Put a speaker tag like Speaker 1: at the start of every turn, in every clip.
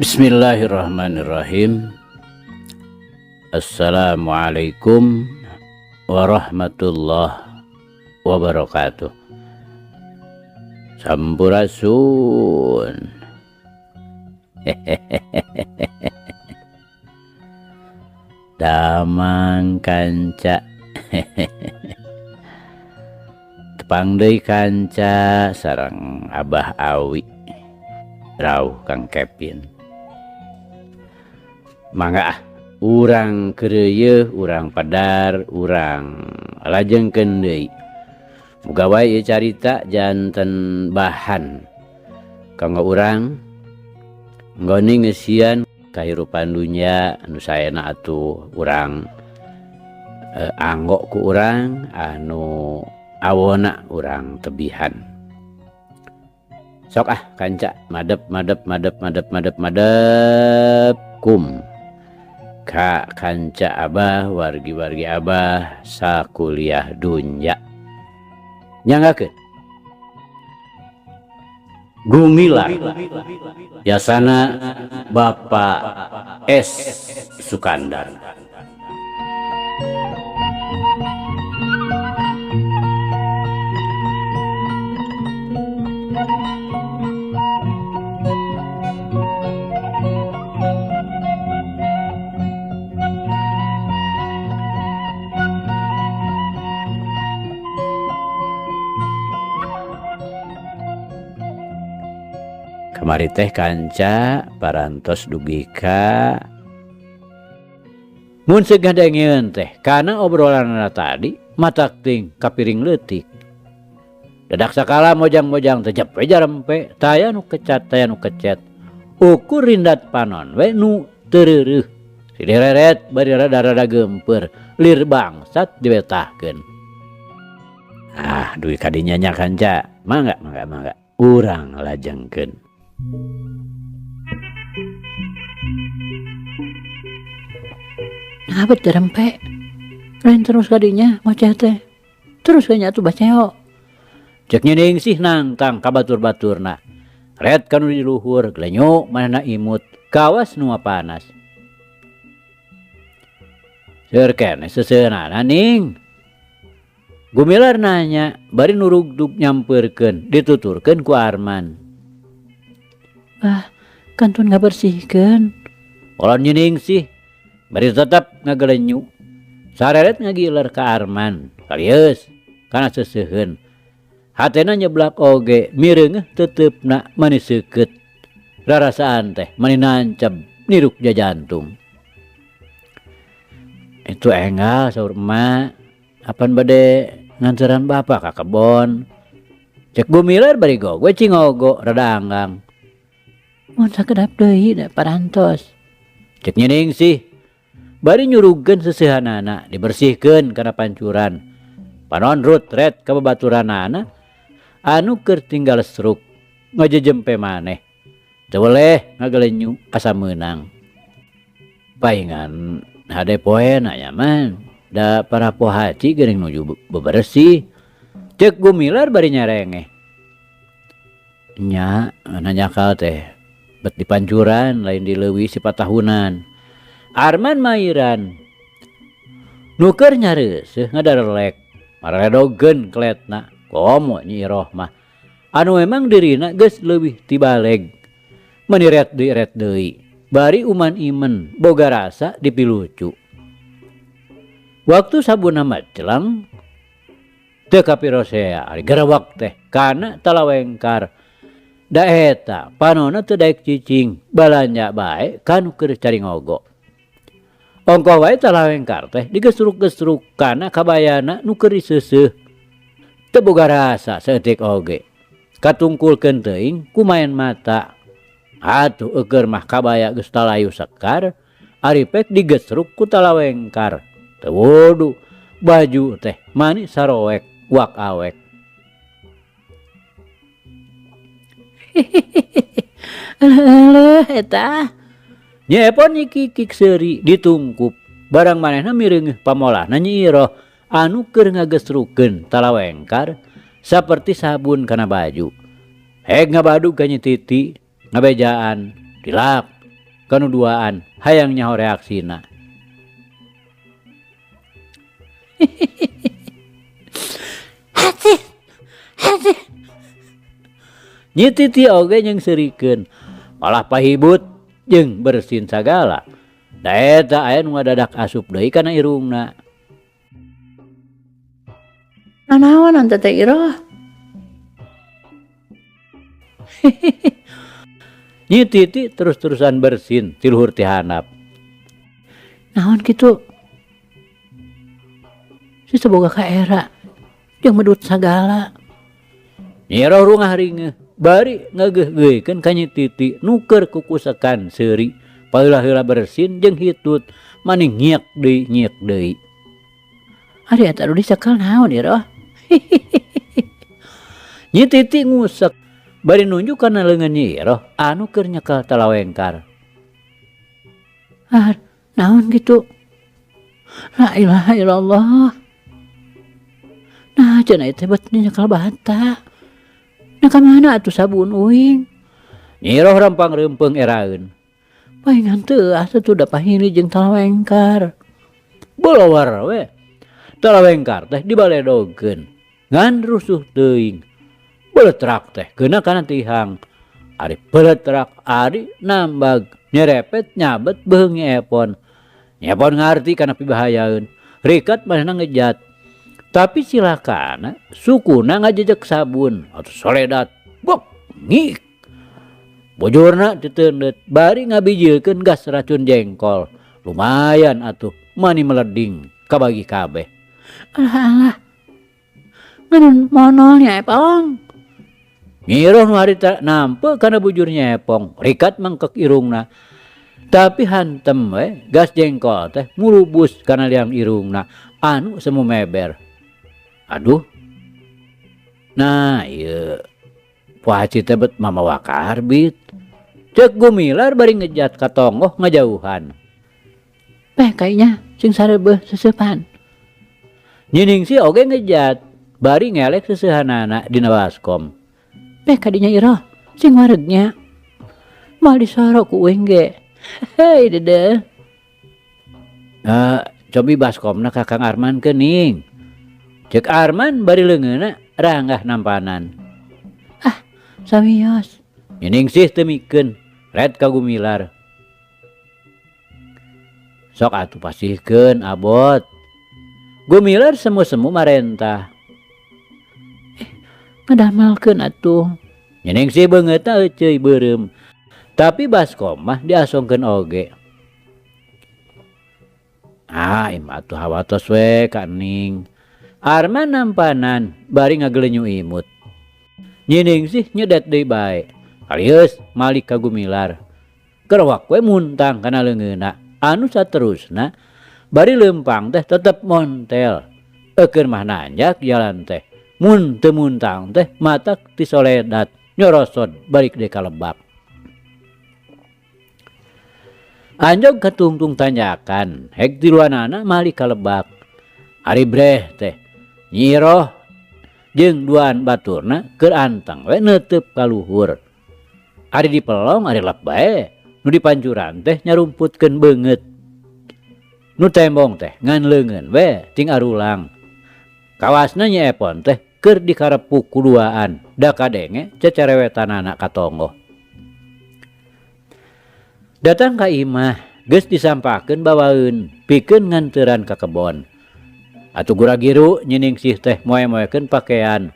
Speaker 1: Bismillahirrahmanirrahim. Assalamualaikum warahmatullahi wabarakatuh. Sampurasun. Damang kanca. Tepang deui kanca sareng Abah Awi. Rauh Kang Kevin. Mangga ah, urang keureuyeun, urang padar, urang lajengkeun deui. Muga wae ieu carita janten bahan kanggo urang nggoni ngeusian kahirupan dunya anu saena atuh urang anggo ku urang anu awona urang tebihan. Sok ah kanca madep madep madep madep madep madep kum ka kanca abah wargi-wargi abah sakuliah dunya. Nyanggakeun Gumilar yasana Bapak S Sukandar. Kamari teh kanca parantos dugi ka mun seug ngadengeun teh kana obrolanana tadi matak ting kapiring leutik. Dadak sakala mojang-mojang teh jep we jarempe taya nu kecat taya nu kecet. Ukur rindat panon we nu teu reureuh. Sidireret bari rada-rada geumpeur lir bangsat diwetahkeun. Ah dugi ka dinya nya kanca mangga mangga mangga urang lajengkeun.
Speaker 2: Nah, bet jarempe. Lain terus kadinya ngoceh teh. Terus kayaknya atuh baceo.
Speaker 1: Cek nyining sih nangtang ka batur-baturna. Red kanu di luhur glenyo manehna imut kawas nu panas. Seur keneh seuseunana ning. Gumilar nanya bari nurugdug nyampeurkeun dituturkeun ku Arman.
Speaker 2: Ah, kantun ngabersihkeun.
Speaker 1: Kolon nyining sih bari tetep ngagelenyu. Sareret ngagiler ka Arman, kalieus kana seuseuheun. Hatena nyeblak oge mireungeuh teuteup-na mani seukeut. Rarasaan teh mani nanceb niruk jajantung. Itu enggal saur emak, apan bade nganteran bapa ka kebon. Cek Gumilar bari gogoe cingogo rada anggang.
Speaker 2: Mun sakedap deui da parantos.
Speaker 1: Cek nyining sih bari nyurugkeun seusehanana dibersihkeun kana pancuran. Panon rut ret ka babaturanana anu keur tinggal struk ngajejempe maneh. Teu weleh ngagelenyu asa meunang. Paingan hade poena nya man da para pohaci geuning nuju bebersih. Cek Gumilar bari nyarengeh. Nya nanyakal teh bet di pancuran lain di leuwih sipatahunan. Arman mairan nuker nyareuseuh ngadarelek maredogeun kletna komo Nyi Iroh mah anu memang dirina geus leuwih ti baleg mani ret deui ret deui bari uman imen boga rasa dipilucu. Waktu sabunna macelang teu kapirosea ari garawak teh kana talawengkar. Da eta panonna teu daek cicing balanja bae kanu keur cari ngogo. Ongkoh wae talawengkar teh digesruk-gesruk kana kabayana nu keur diseuseuh. Teu boga rasa saeutik oge. Katungkulkeun teuing ku maen mata. Atuh eueur mah kabaya geus talayu sekar, ari pek digesruk ku talawengkar. Teu wudu baju teh mani saroek wak awek.
Speaker 2: Alah, eta.
Speaker 1: Nyepon nyi kikik seuri ditungkup. Barang manehna mireungeuh pamolahna Nyi Iroh anu keur ngagesrukeun talawengkar saperti sabun kana baju. Heg ngabadug ka Nyi Titi ngabejaan dilap. Kanu duaan hayang nyaho reaksina. Nyi Titi oge nyeungseurikeun malah pahibut jeung bersin sagala. Da eta aya nu ngadadak asup deui kana irungna.
Speaker 2: Nanaonan Teteh Iroh?
Speaker 1: Nyi Titi terus-terusan bersin ti luhur ti handap.
Speaker 2: Naon kitu? Si teu boga ka era jeung medut sagala.
Speaker 1: Nyi Iroh rungah ringeuh bari ngageuh-geuhkeun ka Nyi Titi nu keur kukusekan seuri paheula-heula bersin jeung hitut maning nyiek deui nyiek deui.
Speaker 2: Ari eta nu dicekel naon Iroh?
Speaker 1: Nyi Titi ngusek bari nunjuk kana leungeun Nyi Iroh anu keur nyekel talawengkar.
Speaker 2: Ah, naon kitu? La ilaha illallah. Nah, cenah ieu teh bet nyekel bata. Nah, ka mana atuh sabun uing?
Speaker 1: Nyi Iroh rempang reumpeng eraeun.
Speaker 2: Paingan teu atuh da pahili jeung talawengkar.
Speaker 1: Bolowar we. Talawengkar teh dibaledogkeun. Ngan rusuh teuing. Beletrak teh keuna kana tihang. Ari beletrak ari nambag nyerepet nyabet beuheung Nyi Epon. Nyi Epon ngarti kana pibahayaeun. Rikat manehna ngejat. Tapi cilakana sukuna ngajejek sabun atau soledat. Bok ngik. Bujurna titeundeut bari ngabijilkeun gas racun jengkol. Lumayan atuh mani meleding kabagi kabeh.
Speaker 2: Alah alah. Ngan monol Nyi Epong.
Speaker 1: Nyi Iroh nu harita nampe kana bujur Nyi Epong, rikat mangkek irungna. Tapi hantem we gas jengkol teh mulubus kana liang irungna anu semu meber. Aduh. Nah, ieu pohaci teh bet mamawa karbit. Ceuk Gumilar bari ngejat ka tonggoh ngajauhan.
Speaker 2: Peh kayaknya sing sareubeuh seseupan.
Speaker 1: Nyi Ningsih oge ngejat bari ngelek seseuhanana dina baskom.
Speaker 2: Peh kadinya Iroh sing waregnya. Moal disoro ku uing ge. Hei dedeh.
Speaker 1: Cobi baskomna ka Kang Arman keuning. Ceuk Arman bari leungeunna ranggah nampanan.
Speaker 2: Ah, samios.
Speaker 1: Nyi Ningsih teu mikeun, red ka Gumilar. Sok atuh pasihkeun abot. Gumilar semu-semu marentah.
Speaker 2: Ngadamelkeun atuh.
Speaker 1: Nyi Ningsih beungeutna euceuy beureum. Tapi baskom mah diasongkeun oge. Ah, imah atuh hawatos we ka Ning. Arman nampanan bari ngagelenyu imut. Nyi Ningsih nyedet deui bae. Kalius malik ka Gumilar. Kerwak we muntang kana leungeunna. Anu saterusna bari leumpang teh tetep montel. Eukeun mah nanjak jalan teh. Mun teu muntang teh matak tisoledat nyorosod balik deui ka lebak. Anjog katungtung tanjakan, hek tiluanana malik ka lebak. Ari breh teh Nyi Iroh jeung duaan baturna keur anteng we neuteub ka luhur. Ari dipelong ari lep bae, nu dipancuran teh nyarumputkeun beungeut. Nu tembong teh ngan leungeun we ting arulang. Kawasna Nyi Epon teh keur dikarepuk kuduaan, da kadenge cecerewetanana ka tonggoh. Datang ka imah, geus disampakeun bawaeun, pikeun nganteuran ka kebon. Atuh gura-giru Nyi Ningsih teh moe-moekeun pakaian.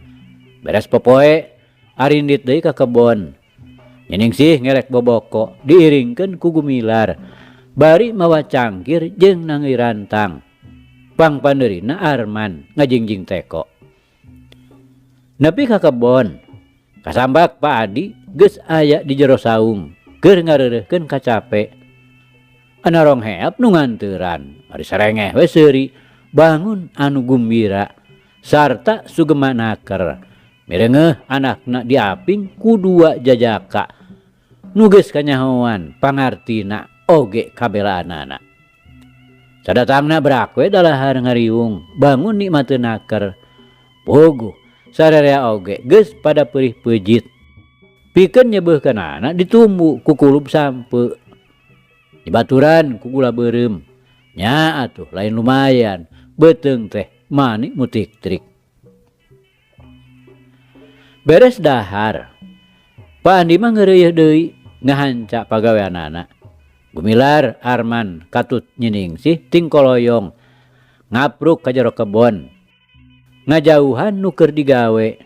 Speaker 1: Beres popoe, arindit deui ka kebon. Nyi Ningsih ngelek boboko, diiringkeun ku Gumilar. Bari mawa cangkir jeung nangeuy rantang. Pangpandeurina Arman ngajingjing teko. Nepi ka kebon, kasambak Pak Adi geus aya di jero saung, keur ngareureuhkeun kacape. Anarong heap nu nganteuran, ari sarengeh we seuri, bangun anu gumbira sarta sugema naker. Mireungeuh anakna diaping ku dua jajaka. Nu geus kanyahoan pangartina oge kabelaanana. Sadatangna berak we dalahar ngariung, bangun nikmateun naker. Puguh sararea oge geus pada peurih peujit. Pikeun nyebeuhkeunana ditumbu ku kulub sampe. Dibaturan ku gula beureum. Nya atuh lain lumayan, beuteung teh mani mutiktrik. Beres dahar, Pak Andi mah ngeureuyeuh deui ngahanca pagaweanana. Gumilar Arman katut nyiningsih tingkoloyong ngapruk ka jero kebon ngajauhan nu keur digawe.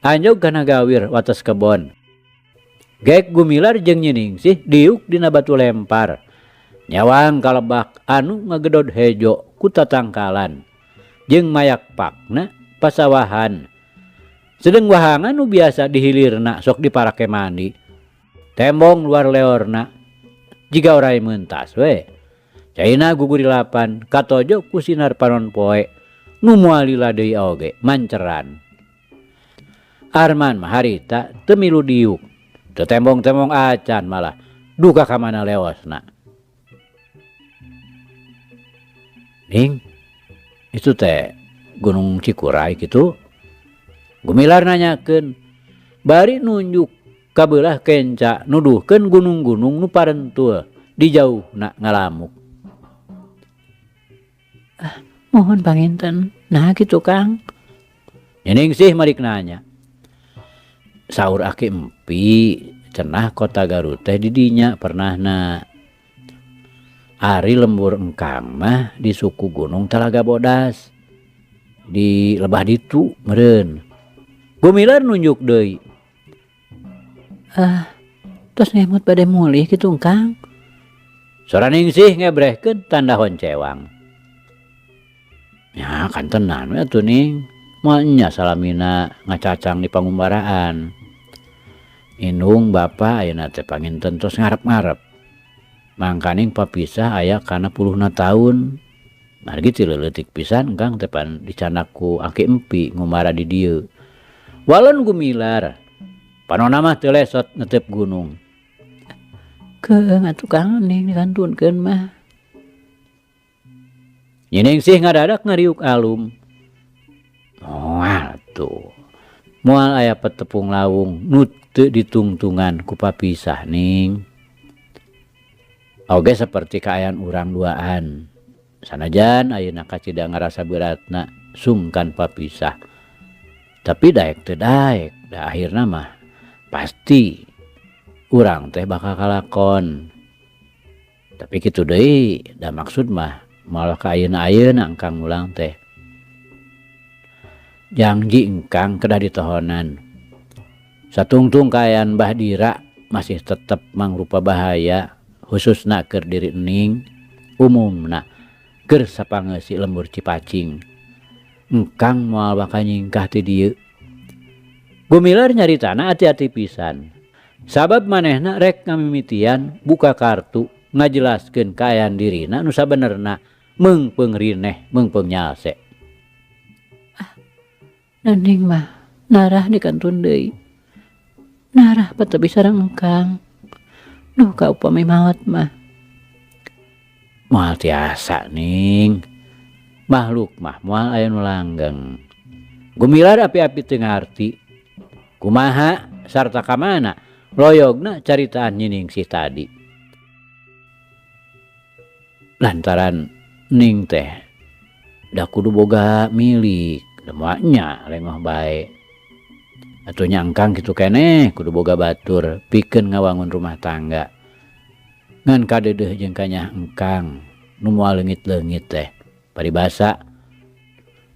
Speaker 1: Anjog kana gawir wates kebon. Gek Gumilar jeung nyiningsih diuk dina batu lempar. Nyawang ka lebak anu ngagedod hejo ku tatangkalan jeung mayak pakna pasawahan. Sedeng wahangan nu biasa dihilirna sok diparake mandi. Tembong luar leorna jiga orai mentas we. Caina gugurilapan katojo ku sinar panon poe nu moal lila deui oge manceran. Arman mah harita teu milu diuk, teu tembong-tembong acan malah duka ka mana lewosna. Ning, itu teh Gunung Cikuray kitu? Gumilar nanyakeun bari nunjuk ka beulah kenca nuduhkeun gunung-gunung nu parentul di jauhna ngalamuk.
Speaker 2: Ah, mohon panginten, nah kitu Kang.
Speaker 1: Nyiningsih marik nanya. Saur aki empi cenah kota Garut teh di dinya pernahna. Ari lembur engkang mah di suku Gunung Talaga Bodas. Di lebah ditu meureun. Gumilar nunjuk deui.
Speaker 2: Ah, tos ngemut bade mulih kitu engkang.
Speaker 1: Sora Ningsih ngebrehkeun tanda honcewang. Nya kantenan we atuh ning. Moal nya salamina ngacacang di pangumbaraan. Indung bapa ayeuna teh panginten tos ngarep-ngarep. Mangkaning papisah aya kana puluhna taun. Margi ti leuletik pisan engkang teh pan dicandak ku aki empi ngumara di dieu. Walon Gumilar. Panona mah teu lesot netep gunung.
Speaker 2: Keung atuh Kang ning dikantunkeun mah.
Speaker 1: Nyiningsih ngadadak ngariuk alum. Moal tuh. Moal aya petepung lawung nu teu ditungtungan ku papisah ning. Oge saperti kaayaan urang duaan. Sanajan ayeuna kacida ngarasa beratna sungkan papisah. Tapi daek teu daek, da akhirna mah pasti urang teh bakal kalakon. Tapi kitu deui, da maksud mah moal ka ayeuna-ayeuna engkang mulang teh. Jangji engkang kedah ditohonan. Satungtung kaayaan Mbah Dira masih tetep mangrupa bahaya khususna keur diri ening, umumna keur sapangeusi lembur Cipacing. Engkang moal bakal nyingkah ti dieu. Gumilar nyaritana ati-ati pisan. Sabab manehna rek ngamimitian buka kartu ngajelaskeun kaayaan dirina nu sabenerna meungpeung rineh meungpeung nyalse.
Speaker 2: Ah, nening mah narah dikantun deui. Narah patabi sareng engkang. Duh ka upami maot mah.
Speaker 1: Moal tiasa ning. Makhluk mah moal aya nu langgeng. Gumilar api-api teu ngarti. Kumaha sarta ka mana loyogna caritaan nyiningsih tadi. Lantaran ning teh da kudu boga milik, da moal nya lengoh bae. Atuh nya engkang kitu keneh kudu boga batur pikeun ngawangun rumah tangga. Ngan kadeudeuh jeung kanyah engkang nu moal leungit-leungit teh paribasa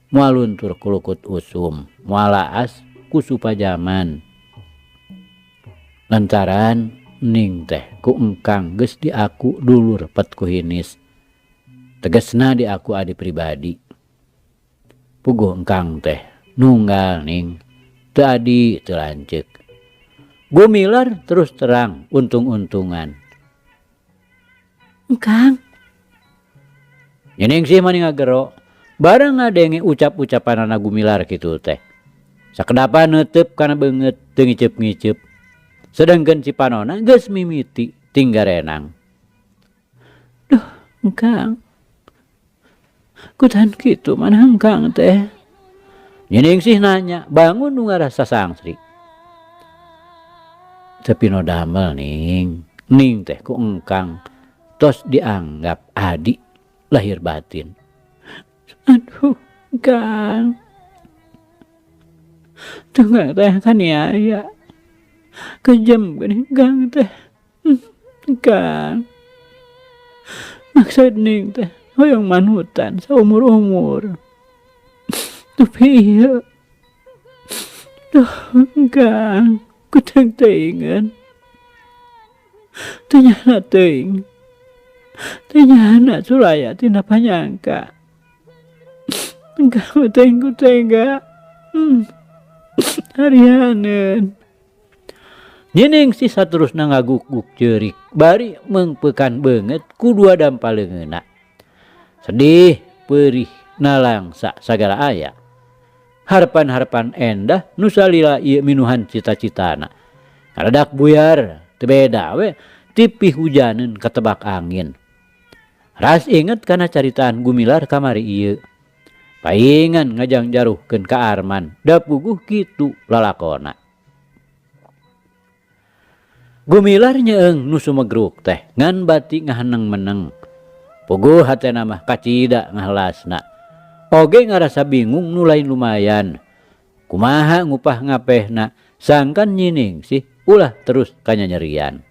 Speaker 1: moal luntur kulukut usum, moal laas ku supajaman. Lantaran ning teh ku engkang geus diaku dulur pet ku hinis. Tegasna diaku adi pribadi. Puguh engkang teh nunggal ning teu adi teu lanceuk. Gumilar terus terang untung-untungan.
Speaker 2: Engkang.
Speaker 1: Nyiningsih mani ngagero bareng ngadenge ucap-ucapanana Gumilar kitu teh. Sakedapa neuteub kana beungeut teu ngiceup-ngiceup. Sedengkeun si panona geus mimiti tinggarenang.
Speaker 2: Duh, engkang. Kutahan kitu manah engkang teh.
Speaker 1: Nyiningsih nanya, bangun nu ngarasa sangsri. Teu pino damel ning, ning teh ku engkang. tos dianggap adi lahir batin.
Speaker 2: Aduh, Kang. Tunggang teh kaniaya. Kejem geuning Kang teh. Kang. Maksud ning teh hoyong manutan saumur-umur. Tapi ieu. Duh, Kang, kutang teuingeun. Teu nyana teuing. Teu nyana sulaya tina panyangka. Engkau teh ku tega. Harianeun.
Speaker 1: Nyining si saterusna ngaguk-guk ceurik bari meungpeukan beungeut ku dua dampa leungeunna. Sedih, peurih, nalangsa sagala aya. Harpan-harpan endah nu salila ieu minuhan cita-citana. Karadak buyar, teu beda we ti pihujaneun katebak angin. Ras inget kana caritaan Gumilar kamari ieu. Paingan ngajangjaruhkeun ka Arman, da puguh kitu lalakona. Gumilar nyeung nu sumegruk teh ngan bati ngaheneng-meneng. Puguh hatena mah kacida ngahelasna. Oge ngarasa bingung nu lain lumayan. Kumaha ngupah ngapehna sangkan nyining sih ulah terus kanyanyerian.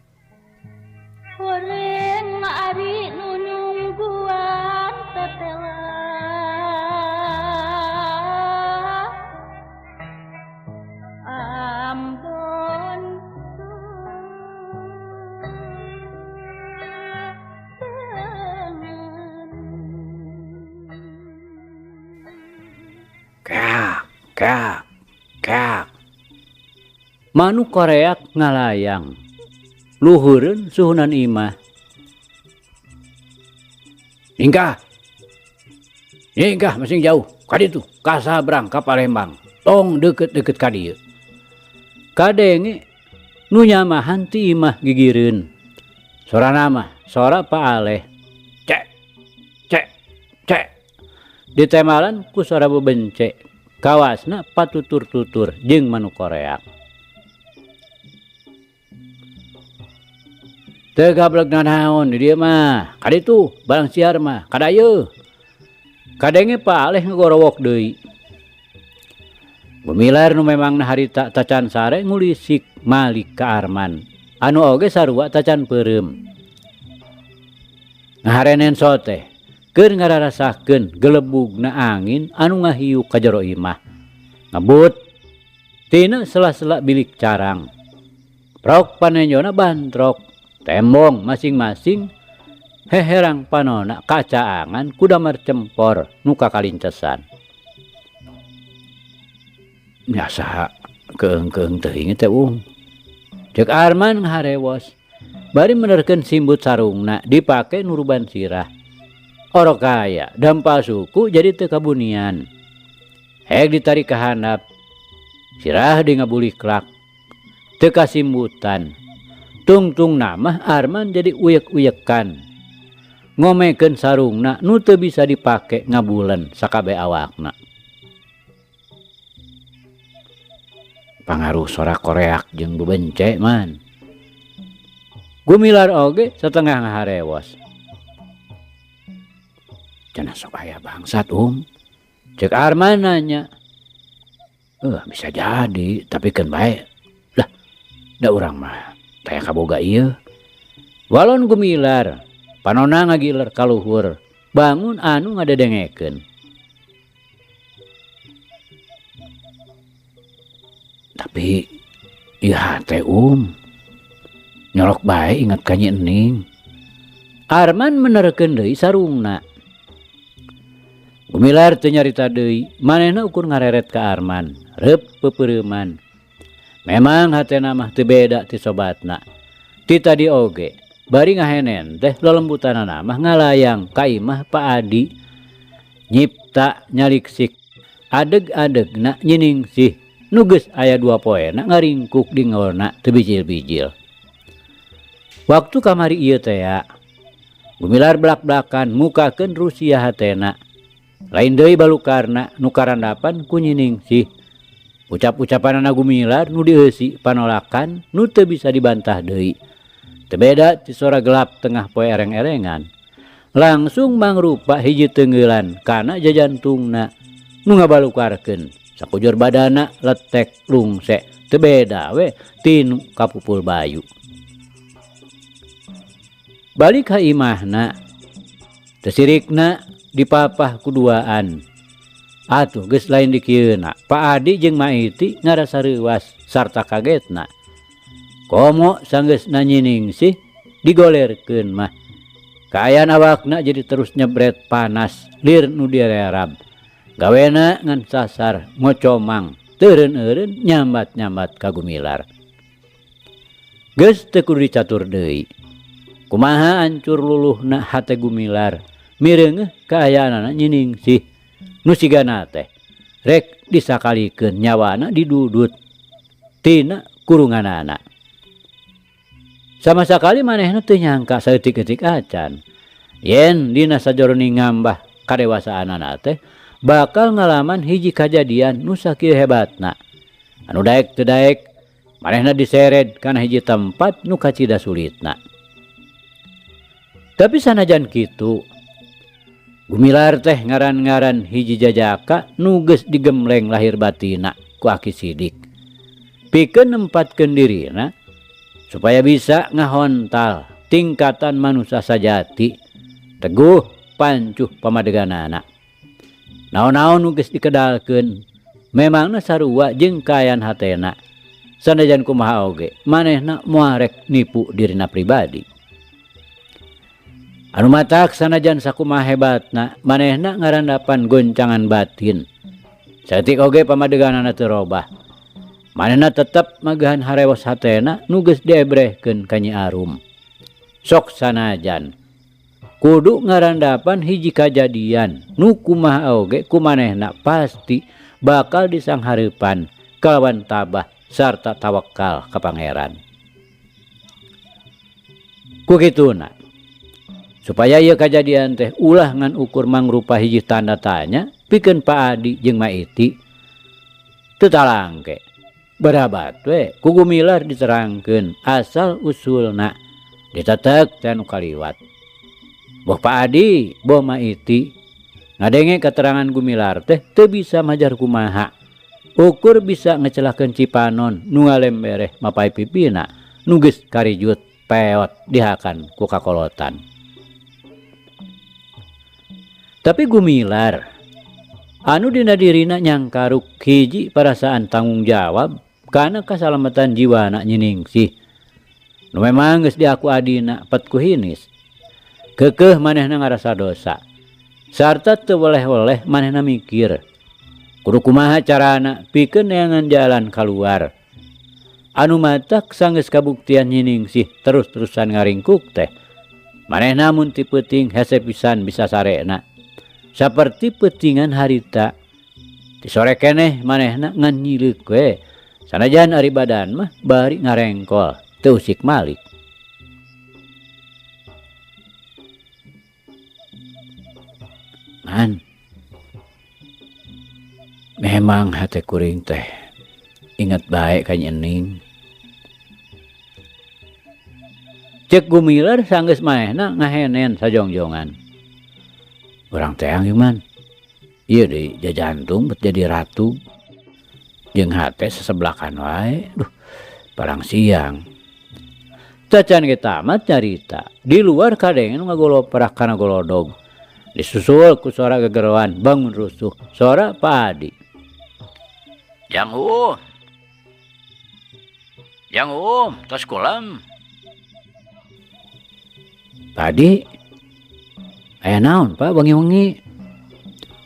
Speaker 1: Keak, keak, keak. Manuk koreak ngalayang. Luhureun suhunan imah. Ningkah. Ningkah masing jauh. Kaditu kasabrang ka Palembang. Tong deukeut-deukeut ka dieu. Kadenge nu nyamahan ti imah gigireun. Sorana mah sora Pak Aleh. Cek, cek, cek. Ditemalan ku sora bebence. Kawasna patutur-tutur jeung manuk koreak. Teu gablek nanaon di dieu mah. Kaditu barang siar mah kadayeuh. Kadenge Pak Aleh ngagorowok deui. Gumilar nu memangna harita tacan sare ngulisik malik ka Arman. Anu oge sarua tacan peureum. Ngaharenen sote keur ngararasakeun gelebugna angin anu ngahiuk ka jero imah. Ngebut tina sela-sela bilik carang. Prok panenjona bantrok, tembong masing-masing heherang panona kacaangan ku damar cempor nu kakalincesan. Biasa keung-keung teuing teh ung. Ceuk Arman ngaharewos bari menerkeun simbut sarungna dipake nuruban sirah. Orok kaya dampal suku jadi teu kabunian. Hek ditarik ka handap. Sirah di ngabuliklak. Teu kasimbutan. Tungtung namah Arman jadi uyek-uyekan. Ngomekeun sarungna nu teu bisa dipake ngabulen sakabe awakna. Pangaruh sora koreak jeung bebence man. Gumilar oge satengah ngaharewos. Cenah sok aya bangsat um. Ceuk Arman nanya. Bisa jadi, tapi keun bae. Lah, da urang mah taya kaboga ieu. Walon Gumilar, panona ngagiler kaluhur, bangun anu ngadedengekeun. Tapi ieu hate um. Nyolok bae inget ka Nyi Ening. Arman menerkeun deui sarungna. Gumilar teu nyarita deui, manehna ukur ngareret ka Arman, reup peupeureuman. Memang hatena mah teu beda ti sobatna. Ti tadi oge, bari ngahenen teh lelembutanana mah ngalayang ka imah Pak Adi. Nyipta nyaliksik, adeg-adegna nyiningsih, nu geus aya dua poena ngaringkuk di ngolna teu bijil-bijil. Waktu kamari ieu teh ya, Gumilar blak-blakan mukakeun rusia hatena. Lain deui balukarna nu karandapan ku nyiningsih. Ucap-ucapanana Gumilar nu dieusi panolakan nu teu bisa dibantah deui. Teu beda ti sora gelap tengah poe ereng-erengan. Langsung mangrupa hiji teungeulan kana jajantungna nu ngabalukarkeun sakujur badana letek lungse teu beda we tinu kapupul bayu. Balik ka imahna teu sirikna dipapah kuduaan. Atuh geus lain dikieuna, Pak Adi jeung Maiti ngarasa reuwas sarta kagetna. Komo sanggeusna nyiningsih digolerkeun mah. Kaayaan awakna jadi terus nyebret panas lir nu direrab. Gawena ngan sasar ngocomang teureun-eureun nyambat-nyambat ka Gumilar. Geus teu kudu dicatur deui. Kumaha ancur luluhna hate Gumilar mireungeuh kaayaanana nyiningsih. Nu sigana teh rek disakalikeun nyawana didudut tina kurunganana. Sama sakali manehna teu nyangka saeutik-eutik acan yen dina sajoroning ngambah kadewasaanana teh bakal ngalaman hiji kajadian nu sakieu hebatna. Anu daek teu daek manehna disered kana hiji tempat nu kacida sulitna. Tapi sanajan kitu Gumilar teh ngaran-ngaran hiji jajaka nu geus digemleng lahir batina ku Aki Sidik. Pikeun nempatkeun dirina supaya bisa ngahontal tingkatan manusia sajati teguh pancuh pamadeganana. Naon-naon nu geus dikedalkeun memangna sarua jeung kaayaan hatena. Sanajan kumaha oge manehna moal rek nipu dirina pribadi. Anu matak sanajan sakumaha hebatna manehna ngarandapan goncangan batin. Saeutik oge pamadeganana teu robah. Manehna tetep magahan harewos hatena nu geus diebrehkeun ka Nyi Arum. Sok sanajan kudu ngarandapan hiji kajadian nu kumaha oge ku manehna pasti bakal disanghareupan kalawan tabah sarta tawakal ka Pangeran. Ku kituna supaya ieu kajadian teh ulah ngan ukur mangrupa hiji tanda tanya pikeun Pak Adi jeung Maiti teu talangke. Barabat we ku Gumilar diterangkeun asal usulna ditetek teh anu kaliwat. Boh Pak Adi boh Maiti ngadenge keterangan Gumilar teh teu bisa majar kumaha. Ukur bisa ngecelahkeun cipanon nu ngalembereh mapai pipina nu geus karijut peot dihakan ku kakolotan. Tapi Gumilar anu dina dirina nyangkaruk hiji perasaan tanggung jawab kana kasalamatan jiwana nyiningsih. Nu memang geus diaku adina pet ku hinis. Keukeuh manehna ngarasa dosa. Sarta teu weleh-weleh manehna mikir. Kudu kumaha carana pikeun neangan jalan kaluar. Anu matak sanggeus kabuktian nyiningsih terus-terusan ngaringkuk teh. Manehna mun ti peuting hese pisan bisa sarena. Saperti peutingan harita. Ti sore keneh manehna ngan nyileuk we. Sanajan ari badan mah bari ngarengkol teu usik malik. Man, memang hate kuring teh inget bae ka Nyi Ening. Cek Gumilar sanggeus manehna ngahenen sajongjongan. Urang teang ieu man. Ieu deui jajantung bet jadi ratu. Jeung hate sesebelakan wae. Duh, parang siang. Tacan ge tamat carita. Di luar kadengen ngagoloprak kana golodog. Disusul ku suara gegeroan bangun rusuh. Suara Pak Adi. Jang Um. Jang Um, tos kulem. Pak Adi, aya naon Pak wengi-wengi?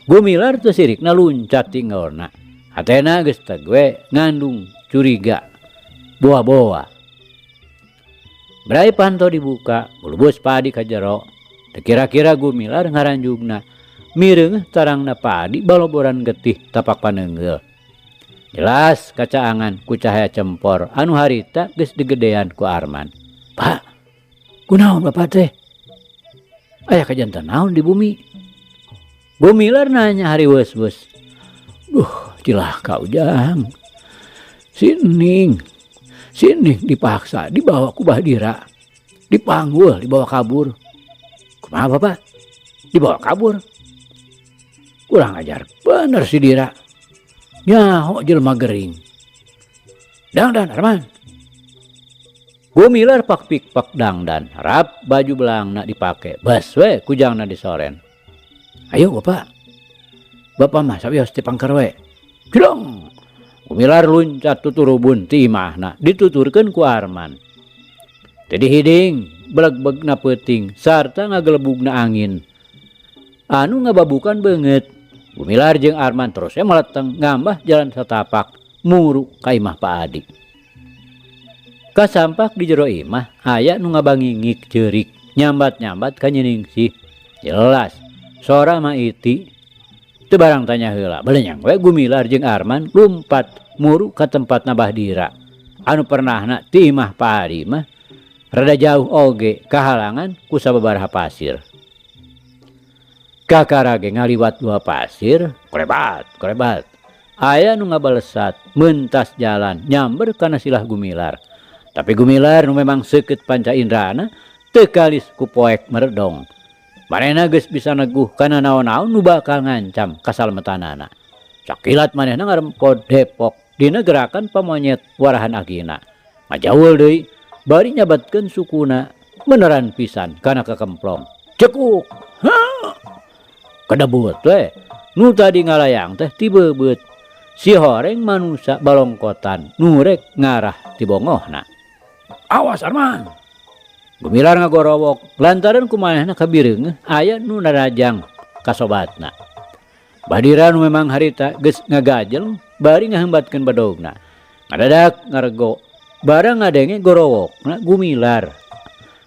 Speaker 1: Gumilar teu sirikna luncat tinggalna. Hatena geus teg we ngandung curiga. Boa-boa. Brai panto dibuka, bulubus Pak Adi ka jero. Teu kira-kira Gumilar ngaranjugna. Mireungeuh tarangna Pak Adi baloboran getih tapak paneunggeul. Jelas kacaangan ku cahaya cempor anu harita geus digedean ku Arman. Pak, kunaon bapak teh? Aya kajanten naon di bumi? Gumilar nanya hari weus-weus. Duh, cilaka Ujang. Si Ning dipaksa dibawa ku Bahdira. Dipanggul, dibawa kabur. Kumaha, Bapak? Dibawa kabur. Kurang ajar bener si Dira. Nyaho jelema gering. Dangdan, Arman. Gumilar pak pik pak dangdan, rap baju belangna dipake, bas we kujangna disoren. Ayo, Bapak. Bapak mah sawios ti pangker we. Jlong. Gumilar luncat tuturubun ti imahna dituturkeun ku Arman. Teu dihiding belegbegna peuting sarta ngagelebugna angin anu ngababukan beungeut. Gumilar jeung Arman terus we meleteng ngambah jalan satapak muru ka imah Pak Adi. Kasampak di jero imah aya nu ngabangingik ceurik nyambat-nyambat ka Nyiningsih. Jelas sora Maiti. Teu barang tanya heula, belenyang we Gumilar jeung Arman lumpat muru ka tempatna Bahdira. Anu pernahna ti imah Pak Adi mah rada jauh oge kahalangan ku sababaraha pasir. Kakara ge ngaliwat dua pasir, korebat, korebat. Aya nu ngabalesat mentas jalan nyamber kana silah Gumilar. Tapi Gumilar nu memang seukeut panca indrana teu kalis ku poek meredong. Manehna geus bisa neguh kana naon-naon nu bakal ngancam kasalametanana. Sakilat manehna ngarempod depok dina gerakan pamonyet warahan akina. Ngajaul deui bari nyabatkeun sukuna beneran pisan kana kekemplong. Cekuk. Ha! Kedebut we. Nu tadi ngalayang teh tibebeut. Si horeng manusa balongkotan nu rek ngarah ti bongohna. Awas, Arman. Gumilar ngagorowok lantaran ku manehna kabireungeuh aya nu narajang ka sobatna. Bahdira nu memang harita geus ngagajel bari ngahembatkeun bedogna. Ngadadak ngarego barang ngadenge gorowokna Gumilar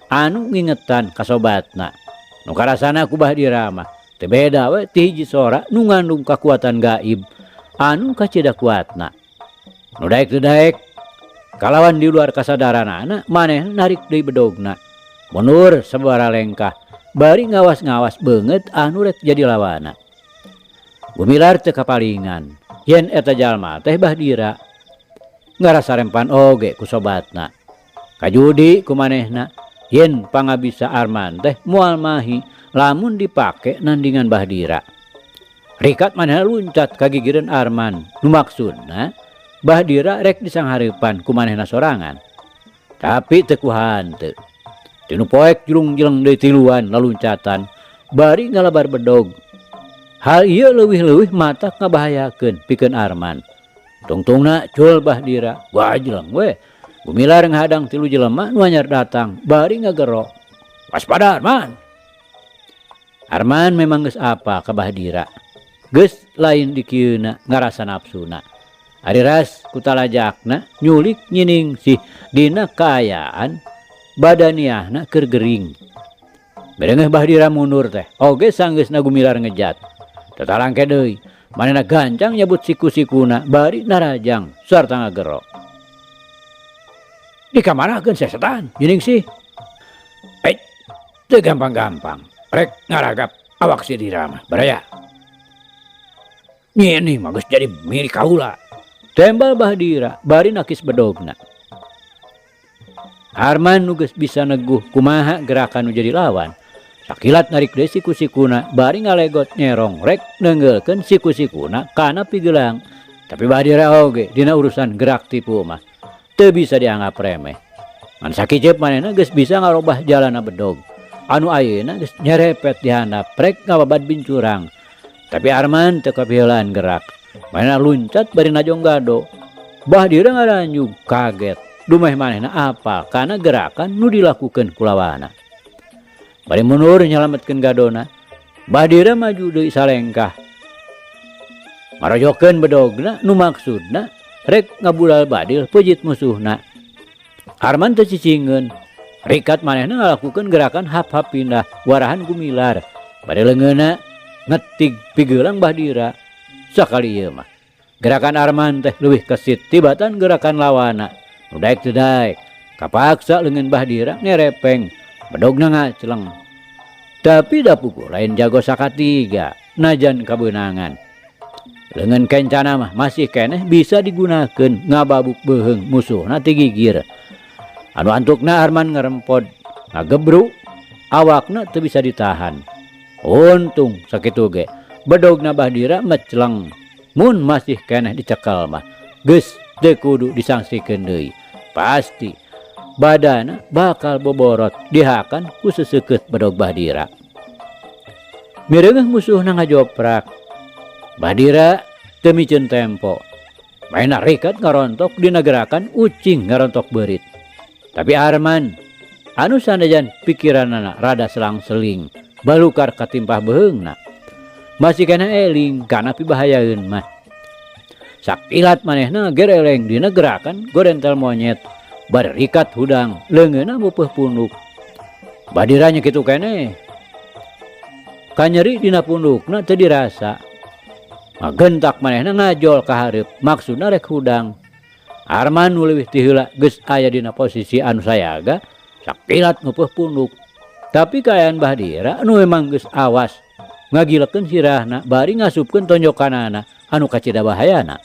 Speaker 1: anu ngingetan ka sobatna. Nu karasana ku Bahdira mah teu beda we ti hiji sora nu ngandung kakuatan gaib anu kacida kuatna. Nu daek teu daek kalawan di luar kasadaranana manehna narik deui bedogna. Mundur sababaraha lengkah bari ngawas-ngawas beungeut anu rek jadi lawana. Gumilar teu kapalingan yen eta jalma teh Bahdira. Ngarasa rempan oge ku sobatna. Kajudi ku manehna yen pangabisa Arman teh moal mahi lamun dipake nandingan Bahdira. Rikat manehna luncat ka gigireun Arman nu maksudna Bahdira rek disanghareupan ku manehna sorangan. Tapi teu kuhanteu. Tinu poek julung-jeleng deui tiluan laluncatan bari ngalabar bedog. Hal ieu leuwih-leuwih matak ngabahayakeun pikeun Arman. Tungtungna cul Bahdira, gajleng we. Gumilar ngahadang tilu jelema nu anyar datang bari ngagero. Waspada, Arman. Arman memang geus apa ka Bahdira. Geus lain dikieuna ngarasa nafsuna. Ari ras kutalajakna nyulik Nyiningsih dina kaayaan badaniahna keur gering. Bereungeuh Bahdira mundur teh, oge sanggeusna Gumilar ngejat. Tatalangke deui, manehna gancang nyebut siku-sikuna bari narajang sarta ngagero. Dikamanakeun sesetan, Nyiningsih? Eh, teu gampang-gampang. Rek ngaragap awak si Dira mah, baraya. Nyi mah geus jadi milik kaula. Tembal Bahdira bari nakis bedogna. Arman nu geus bisa neguh kumaha gerakan nu jadi lawan. Sakilat narik deui siku-sikuna bari ngalegot nyerong rek neunggeulkeun siku-sikuna kana pigelang. Tapi Bahdira oge dina urusan gerak tipu mah teu bisa dianggap remeh. Ngan sakiceup manehna geus bisa ngarobah jalana bedog. Anu ayeuna geus nyerepet di handap rek ngababad bincurang. Tapi Arman teu kapiheulaan gerak. Manehna luncat bari najong gado. Bahdira ngaranjug kaget. Dumeh manehna apal kana gerakan nu dilakukeun ku lawana. Bari mundur nyalametkeun gadona, Bahdira maju deui salengkah. Marojokeun bedogna nu maksudna rek ngabulal badil peujit musuhna. Arman teu cicingeun. Rikat manehna ngalakukeun gerakan hap-hap pindah warahan Gumilar. Bari leungeunna ngetig pigelang Bahdira. Sakali ieu mah gerakan Arman teh leuwih kesit tibatan gerakan lawana. Nu daek teu daek, kapaksa leungeun Bahdira ngerepeng, bedogna ngaceleng. Tapi da puguh lain jago sakatiga, najan kabeunangan. Leungeun kencana mah masih keneh bisa digunakeun ngababuk beuheung musuhna ti gigir. Anu antukna Arman ngarempod, Ngagebru awakna teu bisa ditahan. Untung sakitu ge bedogna Bahdira meceleng. Mun masih keneh dicekel mah geus teu kudu disangsikeun deui. Pasti badana bakal boborot dihakan ku seseukeut bedog Bahdira. Mireungeuh musuhna ngajoprak. Bahdira teu miceun tempo. Maena rikat ngarontok dina gerakan ucing ngarontok beurit. Tapi Arman anu sanajan pikiranana rada selang-seling balukar katimpah beheungna. Masih kana eling kana pibahayaeun mah. Sakilat manehna gereleng dina gerakan gorentel monyet barikat hudang leungeunna mupeuh punduk. Bahdira nya kitu keneh. Kanyeri dina pundukna teu dirasa. Magentak manehna ngajol ka hareup maksudna rek hudang. Arman nu leuwih ti heula geus aya dina posisi anu sayaga sakilat ngupeuh punduk. Tapi kaayaan Bahdira anu memang geus awas ngagilekeun sirahna bari ngasupkeun tonjokanana anu kacida bahayana.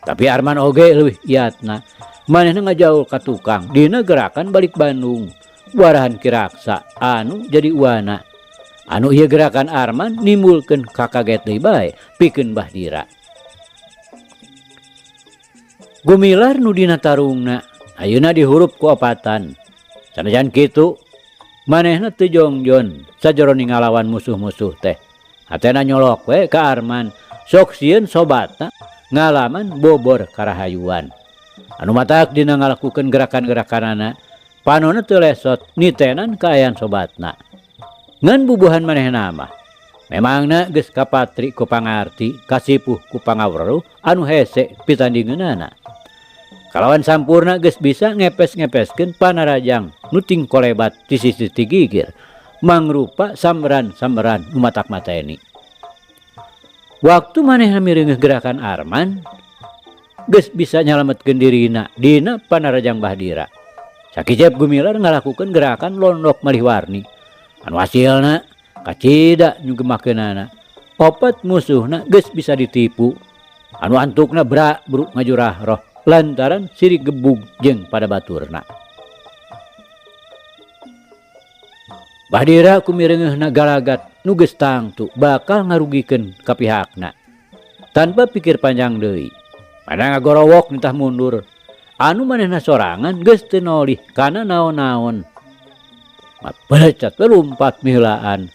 Speaker 1: Tapi Arman oge leuwih iatna manehna ngajaul ka tukang dina gerakan balik Bandung warahan Kiraksa anu jadi uana. Anu ieu gerakan Arman nimbulkeun kakaget deui bae pikeun Bahdira. Gumilar nu dina tarungna ayeuna dihurup ku opatan. Sanajan kitu manehna teu jongjon sajroning ngalawan musuh-musuh teh. Hatena nyolok we ka Arman sok sieun sobatna ngalaman bobor karahayuan. Anu matak dina ngalakukeun gerakan-gerakanana panonna teu lesot nitenan kaayaan sobatna. Ngan bubuhan manehna mah memangna geus kapatri ku pangarti kasipuh ku pangaweruh anu hese pitandingeunana. Kalawan sampurna geus bisa ngepes-ngepeskeun panarajang nu tingkolebat ti sisi ti gigir mangrupa samberan-samberan nu matak mateni. Waktu manehna mireungeuh gerakan Arman geus bisa nyalametkeun dirina dina panarajang Bahdira. Sakijep Gumilar ngalakukeun gerakan londok malih warni. Anu hasilna kacida nyugemakeunana. Opat musuhna geus bisa ditipu. Anu antukna bra bru ngajurah roh lantaran sirik gebug jeung pada baturna. Bahdira kumireungeuhna galagat nu geus tangtu bakal ngarugikeun ka pihakna. Tanpa pikir panjang deui, mana ngagorowok nitah mundur. Anu manehna sorangan geus teu nolih kana naon-naon. Mapelecat lumpat miheulaan.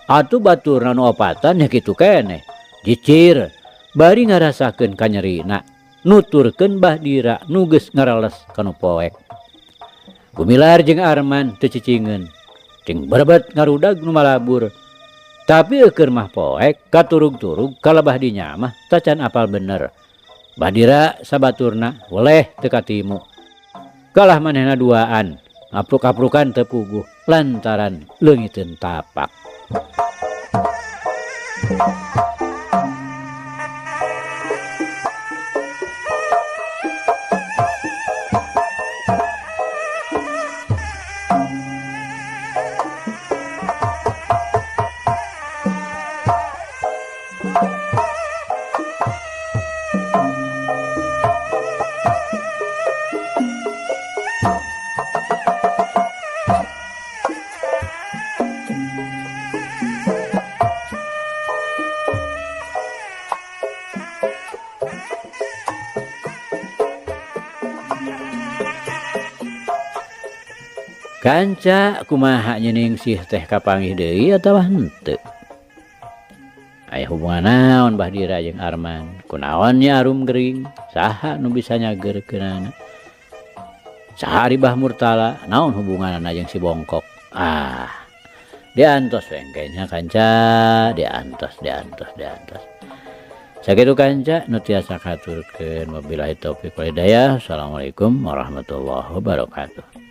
Speaker 1: Atuh baturna nu opatan nya kitu keneh. Jicir bari ngarasakeun kanyerina, nuturkeun Bahdira nu geus ngareles kana poek. Gumilar jeung Arman teu cicingeun. Jeung berebet ngarudag nu malabur. Tapi eukeun mah poek katurug-turug kalebah dinya mah tacan apal bener. Bahdira sabaturna weleh teu katimu. Kalah manehna duaan, ngapruk-aprukan teu puguh lantaran leungiteun tapak. Kanca kumaha nyeningsih teh kapanggih deui atawa henteu? Aya hubungan naon Bahdira jeung Arman? Kunaon nya Arum gering? Saha nu bisa nyageurkeunana? Saha ari Bah Murtala? Naon hubunganana jeung si Bongkok? Ah, diantos we engke nya kanca, diantos, diantos, diantos. Sakitu kanca nu tiasa kahaturkeun, wabillahi taufik wal hidayah. Assalamualaikum warahmatullahi wabarakatuh.